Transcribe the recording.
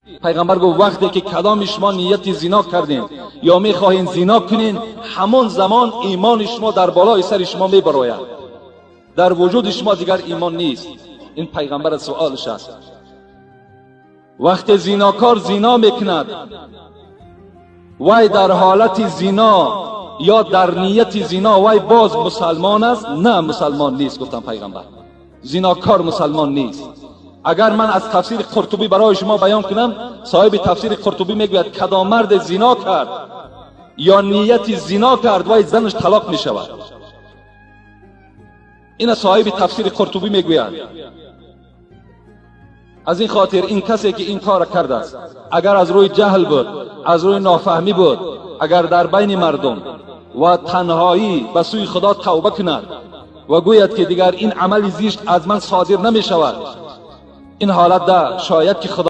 Пайғамбар гуфт: вақте ки кадоми шумо нияти зино кардем ё мехоҳем зино кунем, ҳамон замон имони шумо дар болои сари шумо мебарояд, дар вуҷуди шумо дигар имон нест. Ин пайғамбар суолш аст. Вақте зинокор зино мекунад, вай дар ҳолати зино ё дар нияти зино, вай боз мусалмон аст? На, мусалмон нест, гуфтам пайғамбар. Зинокор мусалмон нест. Агар ман аз тафсири Қуртубӣ барои шумо баён кунам, соҳиби тафсири Қуртубӣ мегӯяд: кадом марде зино кард ё нияти зино кард, вай занаш талоқ мешавад. Ина соҳиби тафсири Қуртубӣ мегӯяд. Аз ин хотир ин касе ки ин кора кардааст, агар аз рӯи ҷаҳл буд, аз рӯи нофаҳмӣ буд, агар дар байни мардум ва танҳоӣ ба сӯи Худо тавба кунад ва гӯяд, ки дигар ин амали зишт аз ман содир намешавад, ин ҳолат да шояд ки Худо